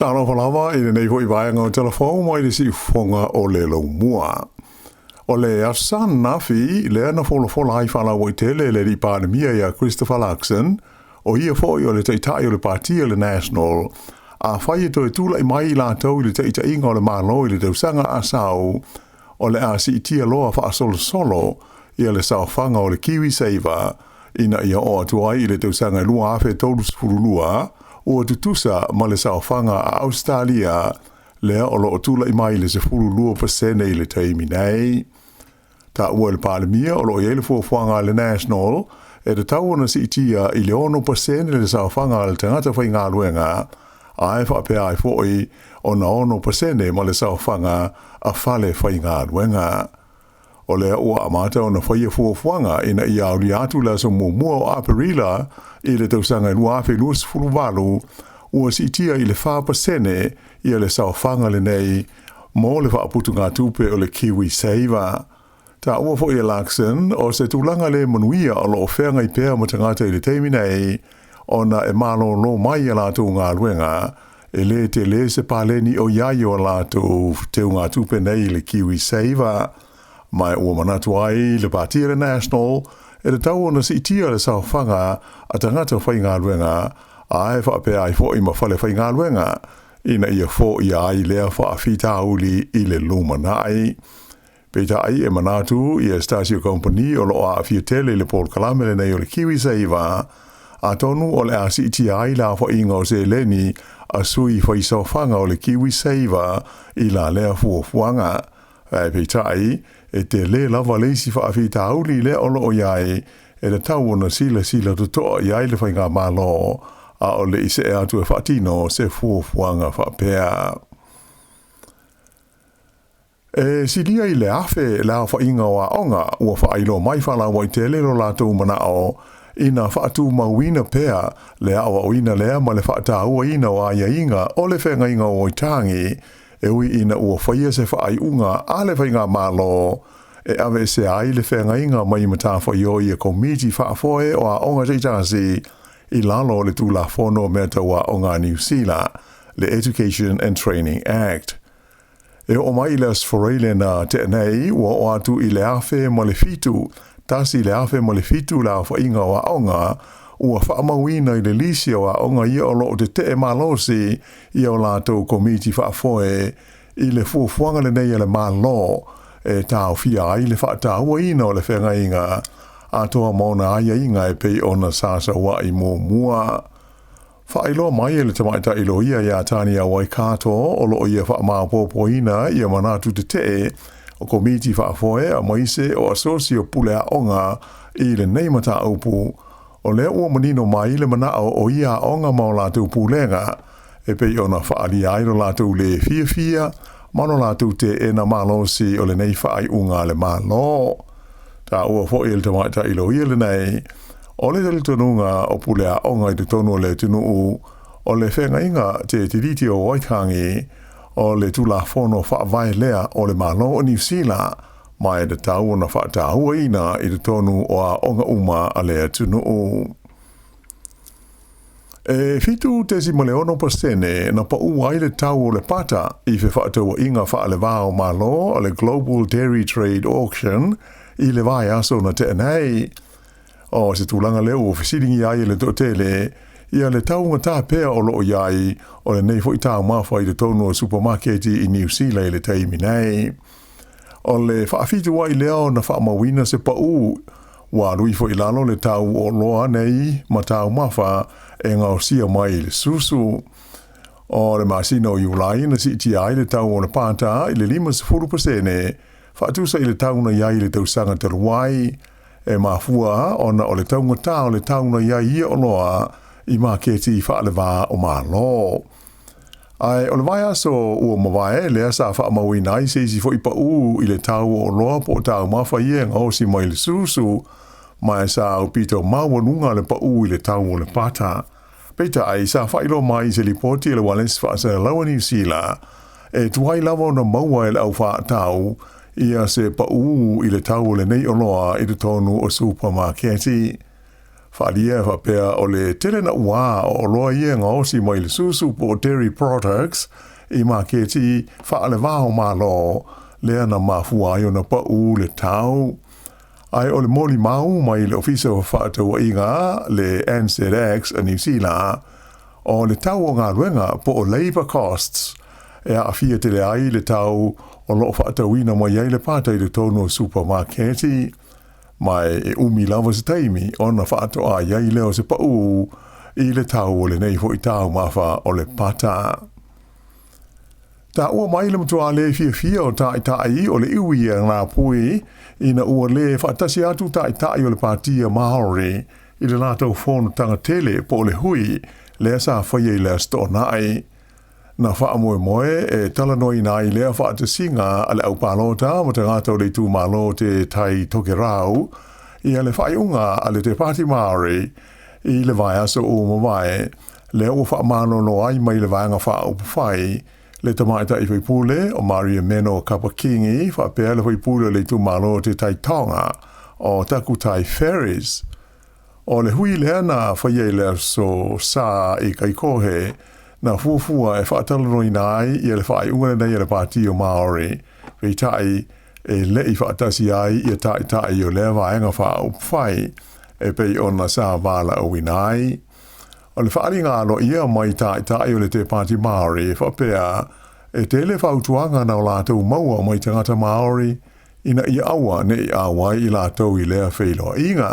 Talofa lava i lenei foi vaega o Tala Fou mai le Siufofoga o le Laumua. O le Aso Sa ananafi lea na folafola ai faalauaitele le alii Palemia ia Christopher Luxon, o ia foi o le taitai o le Pati o le National, afai e toe tulai mai i latou i le taitaiga o le Malo i le tausaga a sau, o le a siitia loa faasolosolo ia le saofaga o le KiwiSaver ina ia oo atu ai i le tausaga 2032 ua tutusa ma le saofaga a Ausetalia lea o lo o tulai mai i le 12% i le taimi nei. Taua e le Palemia o lo o i ai le fuafuaga a le National e tatau ona siitia i le 6% le saofaga a le tagata faigaluega, ae faapea ai foi ona 6% ma le saofaga a fale faigaluega. O lea ua amata ona faia fuafuaga ina ia aulia atu le aso 1 o Aperila i le tausaga 2028, ua siitia i le 4% ia le saofaga lenei mo le faaputugatupe o le KiwiSaver. Taua foi e Luxon o se tulaga le manuia o lo o feagai pea ma tagata i le taimi nei ona e malolo mai a latou galuega e lē tele se paleni o i ai o a latou teugatupe nei i le KiwiSaver. Ma ua manatu ai le Pati a le National e tatau ona siitia le saofaga a tagata faigaluega ae faapea ai foi ma fale faigaluega ina ia foia ai lea faafitauli i le lumanai. Peitai e manatu ia se tasi o kamupani o lo o aafia tele i le polokalame lenei o le KiwiSaver, atonu o le a siitia ai le aofaiga o seleni a sui faisaofaga o le KiwiSaver i la lea fuafuaga. Ae peitai, e tele lava le isi faafitauli lea o lo o i ai e tatau ona silasila totoa i ai le faigamalo a o le i see atu e faatino se fuafuaga faapea. E silia i le 1,000 le aofaiga o aoga ua faailoa mai faalauaitele lo latou manao ina faatumauina pea le aoaoina lea ma le faatauaina o aiaiga o le feagaiga o Waitangi, e ui ina ua faia se faaiuga a le faigamalo e aveesea ai le feagaiga mai matafaioi a Komiti Faafoe o Aoga Taitasi i lalo o le Tulafono o Mea Tau Aoga a Niu Sila, le Education and Training Act. E oo mai i le Aso Faraile na tea nei, ua oo atu i le 1,007, 1,007 le aofaiga o aoga ua faamauina i le lisi o aoga ia o lo o tetee malosi i a latou komiti faafoe i le fuafuaga lenei a le Malo e taofia ai le faatauaina o le feagaiga atoa ma ona aiaiga e pei ona sa saua'i muamua. Faailoa mai e le tamaitai loia ia Tania Waikato o lo o ia faamaopoopoina ia manatu tetee o komiti faafoe aemaise o asosi o pule aoga i lenei mataupu, o lea ua manino mai le manao o ia aoga ma o latou pulega e pei ona faaalia ai lo latou lē fiafia ma lo latou teena malosi o lenei faaiuga a le Malo. Taua foi e le tamaitai loia lenei, o le talitonuga o pule aoga i totonu o le atunuu o le feagaiga Te Tiriti o Waitangi o le Tulafono Faavae lea o le Malo o Niu Sila, ma e tatau ona faatauaina i totonu o aoga uma a le atunuu. E 7.6% na pau ai le tau o le pata i fefaatauaiga faaleva o Malo a le Global Dairy Trade Auction i le vaiaso na tea nei. O se tulaga lea ua fesiligia ai e le toatele ia le taugata pea o lo o i ai o lenei foi taumafa i totonu o supamaketi i Niu Sila i le taimi nei. O le faafituai lea ona faamauina se pau ua alu ifo i lalo le tau o oloa nei ma taumafa e gaosia mai i le susu. O le masina o Iulai na siitia ai le tau o le pata i le 50% faatusa i le tau na i ai i le tausaga talu ai, e mafua ona o le taugata o le tau na i ai ia oloa i maketi faaleva o Malo. Ae o le vaiaso ua mavae lea sa faamauina ai se isi foi pau i le tau o oloa po o taumafa ia e gaosi mai le susu, ma e sa aupito maualuga le pau i le tau o le pata. Peitai, sa faailoa mai i se lipoti a le Ualesi Faasalalau a Niu Sila, e tuai lava ona maua e le au faatau ia se pau i le tau o lenei oloa i totonu o supamaketi. Faaalia e faapea o le tele naʻuā o oloa ia e gaosi mai le susu po o dairy products i maketi faale-va-o-Malo lea na mafua ai ona paʻu le tau. Ae o le molimau mai le Ofisa o Fefaatauaiga le NZX a Niu Sila, o le tau o galuega po o labour costs e aafia tele ai le tau o lo o faatauina mai ai le pata i totonu o supamaketi. Ma e umi lava se taimi ona faatoa i ai lea o se paʻu i le tau o lenei foi taumafa o le pata. Taua mai le matua le fiafia o Taitai o le iwi a Ngāpuhi ina ua le faatasi atu Taitai o le Pātia Māori i le latou fonotaga tele po o le hui lea sa faia i le Aso Toonai. Na faamoemoe e talanoaina ai lea faatasiga a le aupalota ma tagata o le itumalo o Te Tai Tokerau ia le faaiuga a le Te Pāti Māori i le vaiaso ua mavae, lea ua faamalolo ai mai le Vaega Faaupufai le tamaitai faipule o Mariameno Kapa Kingi faapea le faipule o le itumalo o Te Tai Tonga o Takutai Ferris. O le hui lea na faia i le aso Sa i Kaikohe, na fuafua e faatalanoaina ai ia le faaiuga lenei a le Pāti o Māori, peitai e le i faatasi ai ia taitai o lea Vaega Faaupufai e pei ona sa valaauina ai. O le faaaliga aloaia mai taitai o le Te Pāti Māori e faapea, e tele fautuaga na o latou maua mai tagata Māori ina ia aua ne i auai i latou i lea feiloaiga.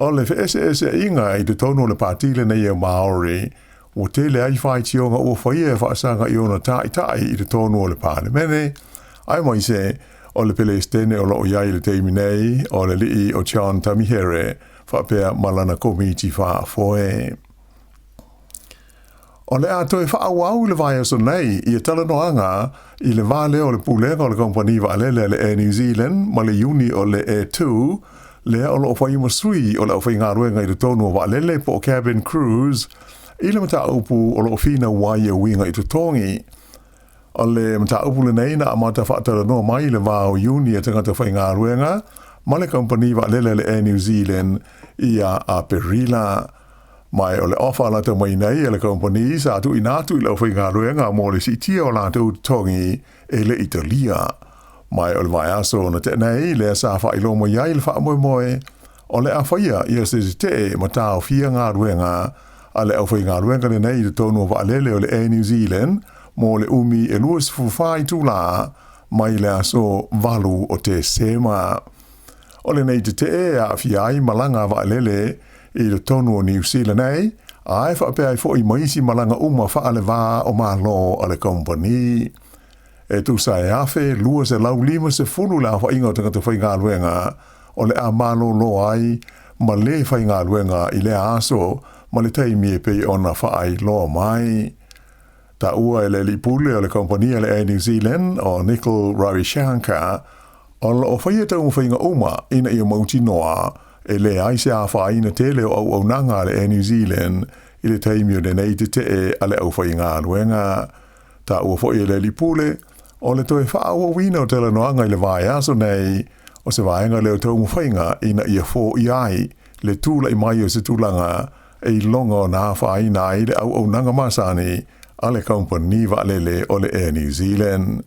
O le feeseeseaiga i totonu o le pāti lenei o Māori, ua tele ai faitioga ua faia e faasaga i ona taitai i totonu o le Palemene, aemaise o le Peresetene o lo o i ai i le taimi nei, o le alii o John Tamihere, faapea ma lana komiti faafoe. O le a toe faaauau i le vaiaso nei ia talanoaga i le va lea o le Pulega o le Kamupani Vaalele a le Air New Zealand ma le Iuni o le Air 2, lea o lo o fai ma sui o le aufaigaluega i totonu o vaalele po o cabin crews i le mataupu o lo o finau ai e uiga i totogi. O le mataupu lenei na amata faatalanoa mai i le va o Iuni a tagata faigaluega ma le kamupani vaalele a le Air New Zealand ia Aperila. Ma o le ofa lata mai nei a le kamupani sa tuuina atu i le aufaigaluega mo le siitia o latou totogi e le i talia. Ma o le vaiaso na tea nei lea sa faailoa mai ai le faamoemoe o le a faia ia se tetee ma taofia galuega a le aufaigaluega lenei i totonu o vaalele o le Air New Zealand mo le umi e 24 itulā mai le aso 8 o Tesema. O lenei tetee e aafia ai malaga a vaalele i totonu o Niu Sila nei, ae faapea ai foi ma isi malaga uma faale-va o Malo a le kamupani. E tusa e 1,250 le aofaiga o tagata faigaluega o le a malolo ai ma le faigaluega i lea aso ma le taimi e pei ona faailoa mai. Taua e le alii pule o le kamupani a le Air New Zealand o Nikhil Ravishankar, o lo o faia taumafaiga uma ina ia mautinoa e leai se afaina tele o auaunaga a le Air New Zealand i le taimi o lenei tetee a le aufaigaluega. Taua foi e le alii pule, o le toe faaauauina o talanoaga i le vaiaso nei, o se vaega lea o taumafaiga ina ia foia ai le tulai mai o se tulaga e iloga ona afaina ai le auaunaga masani a le kamupani vaalele o le Air New Zealand.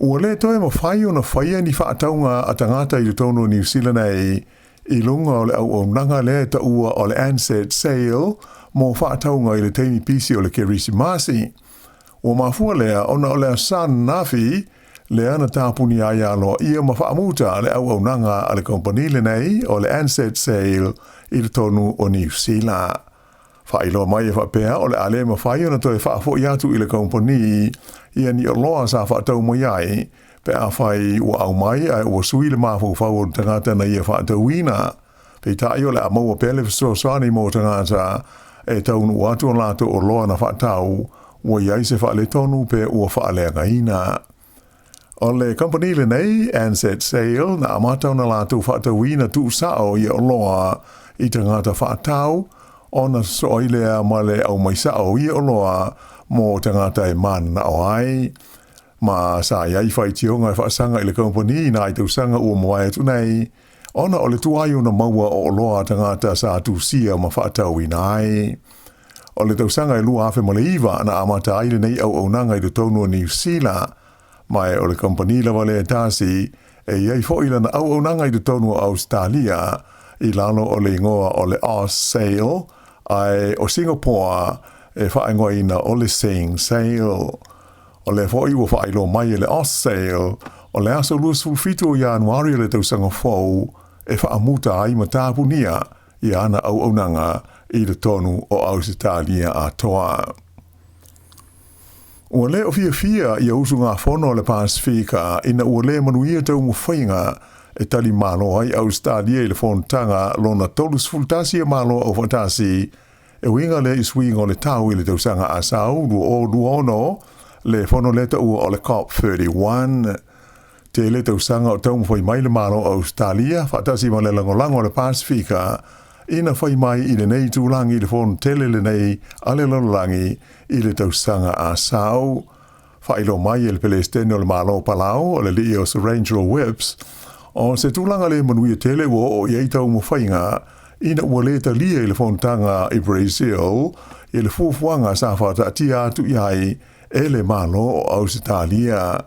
Ua le toe mafai ona faia ni faatauga a tagata i totonu o Niu Sila nei i luga o le auaunaga lea e taua o le Ansett Sale mo faatauga i le taimi pisi o le Kerisimasi. Ua mafua lea ona o le Aso ananafi lea na tapunia ai aloaia ma faamuta le auaunaga a le kamupani lenei o le Ansett Sale i totonu o Niu Sila. Faailoa mai e faapea o le a le mafai ona toe faafoi atu i le kamupani ia ni oloa sa faatau mai ai pe afai ua aumai ae ua sui le mafaufau o le tagata na ia faatauina. Peitai o le a maua pea le fesoasoani mo tagata e taunuu atu o latou oloa na faatau ua i ai se faaletonu pe ua faaleagaina. O le kamupani lenei, Ansett Sale, na amata ona latou faatauina tuusao ia oloa i tagata faatau, ona sosoo ai lea ma le aumai sao o ia oloa mo tagata e mananao ai. Ma sa i ai faitioga e faasaga i le kamupani i nai tausaga ua mavae atu nei. ona o le tuai ona maua o oloa a tagata sa tusia ma faatauina ai. O le tausaga e 2009 na amata ai lenei auaunaga i totonu o Niu Sila, ma o le kamupani lava lea e tasi e i ai foi lana auaunaga i totonu o Ausetalia i lalo o le igoa o le AusSail, ae o Singapore e faaigoaina o le SingSail. O lea foi ua faailoa mai e le AusSail o le aso 27 o Ianuari o le tausaga fou e faamuta ai ma tapunia i ana auaunaga i totonu o Ausetalia atoa. Ua le o fiafia ia usugafono a le Pasefika ina ua le manuia taumafaiga e tali malo ai Ausetalia i le fonotaga lona 31 a Malo Aufaatasi e uiga lea i suiga o le tau i le tausaga a sau 2026, le fono lea taua o le COP31. Tele tausaga o taumafai mai le Malo o Ausetalia faatasi ma le lagolago a le Pasefika ina fai mai i lenei itulagi i le fono tele lenei a le lalolagi i le tausaga a sau. Faailoa mai e le Pelesitene o le Malo o Palau, o le alii o Surangel Whipps, o se tulaga le manuia tele ua oo i ai taumafaiga ina ua le talia i le fonotaga i Brazil i le fuafuaga sa faataatia atu i ai e le Malo o Ausetalia.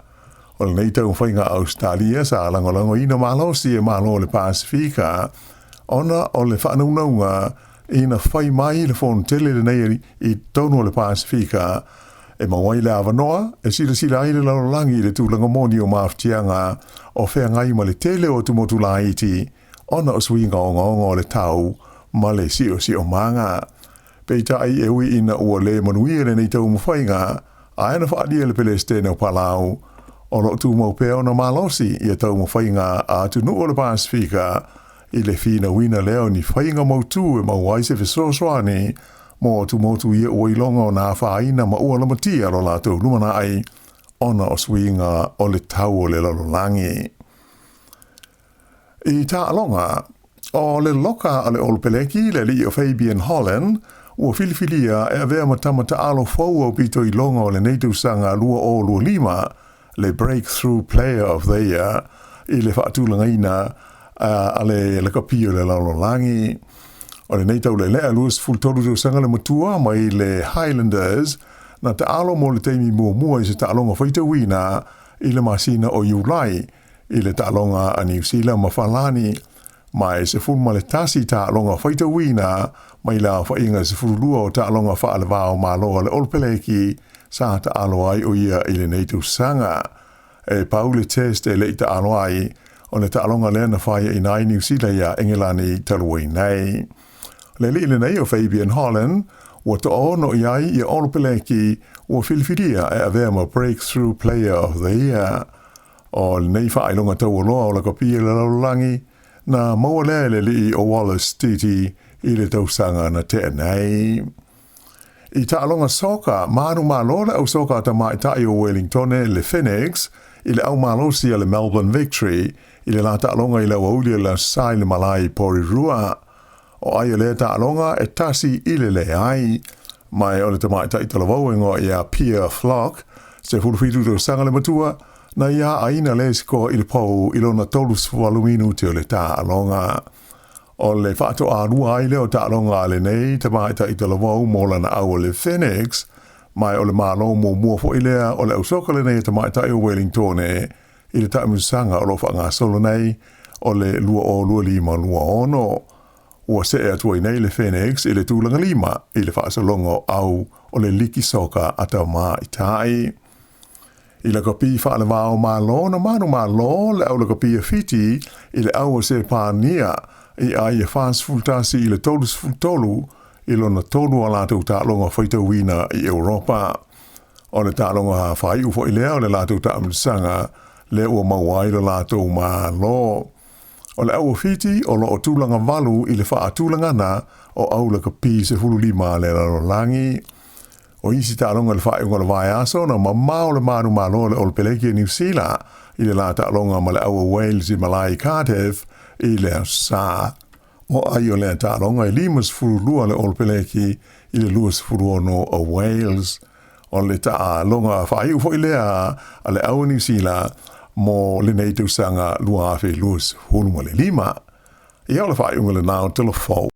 O lenei taumafaiga a Ausetalia sa lagolagoina malosi e Malo o le Pasefika ona o le faanaunauga ina fai mai le fono tele lenei i totonu o le Pasefika e maua ai le avanoa e silasila ai le lalolagi i le tulaga moni o mafatiaga o feagai ma le tele o atumotu laiti ona o suiga ogaoga o le tau ma le siosiomaga. Peitai e ui ina ua le manuia lenei taumafaiga, ae na faaalia e le Pelesitene o Palau, o lo o tumau pea ona malosi ia taumafaiga a atunuu o le Pasefika i le finauina lea o ni faiga mautu e maua ai se fesoasoani mo atumotu ia ua iloga ona afaina ma ua lamatia lo latou lumanai ona o suiga o le tau o le lalolagi. I taaloga, o le loka a le Olopeleki, le alii o Fabian Holland, ua filifilia e avea ma tama taalo fou aupito iloga o lenei tausaga 2025, le Breakthrough Player of the Year, i le faatulagaina a le lakapi o le lalolagi. O lenei taulealea 23 tausaga le matua mai le Highlanders, na taalo mo le taimi muamua i se taaloga faitauina i le masina o Iulai i le taaloga a Niu Sila ma Falani, ma e 11 taaloga faitauina mai le aofaiga 12 o taaloga faaleva o Malo a le Olopeleki sa taalo ai o ia i lenei tausaga. E pau le test e le i taalo ai, o le taaloga lea na faiaina ai Niu Sila iā Engelani talu ai nei. Le alii lenei o Fabian Holland, ua toaono i ai ia Olopeleki ua filifilia e avea ma Breakthrough Player of the Year. O lenei faailoga taualoa o lakapi e le lalolagi, na maua lea e le alii o Wallace Titi i le tausaga na tea nei. I taaloga soka, manumalo le au soka a tamaitai o Wellingtone le Phoenix i le au malosi a le Melbourne Victory i le la taaloga i le aoauli o le Aso Sa i le malae i Porirua. O ai o lea taaloga e 1 i le 0. Ma o le tamaitai talavou e igoa ia Pia Flock, 17 tausaga le matua, na ia aina le sikoa i le pou i lona 38 minute o le taaloga. O le faatoalua ai lea o taaloga a lenei tamaitai talavou mo lana au o le Phoenix, ma o le malo muamua foi lea o le au soka lenei e tamaitai o Wellingtone i le taamilosaga o lo o faagasolo nei o le 2025/26. Ua see atu ai nei le Phoenix i le tulaga lima i le faasologa o au o le liki soka a tamaitai. I lakapi faaleva o Malo, na manumalo le au lakapi a Fiti i le au o Sepania i ai e 41-33 i lona tolu o latou taaloga faitauina i Europa. O le taaloga faaiu foi lea o le latou taamilosaga lea ua maua ai lo latou malo. O le au o Fiti o lo o tulaga valu i le faatulagana o au lakapi 15 le lalolagi. O isi taaloga i le faaiuga o le vaiaso, na mamao le manumalo o le Olopeleki a Niu Sila i le la taaloga ma le au o Wales i malae i Cardiff i le Aso Sa. O ai o lea taaloga e 52 le Olopeleki i le 26 o Wales. O le taaloga faaiu foi lea a le au o Niu Sila mo lenei tausaga 2025. Ia, o le faaiuga lenā o te lofou.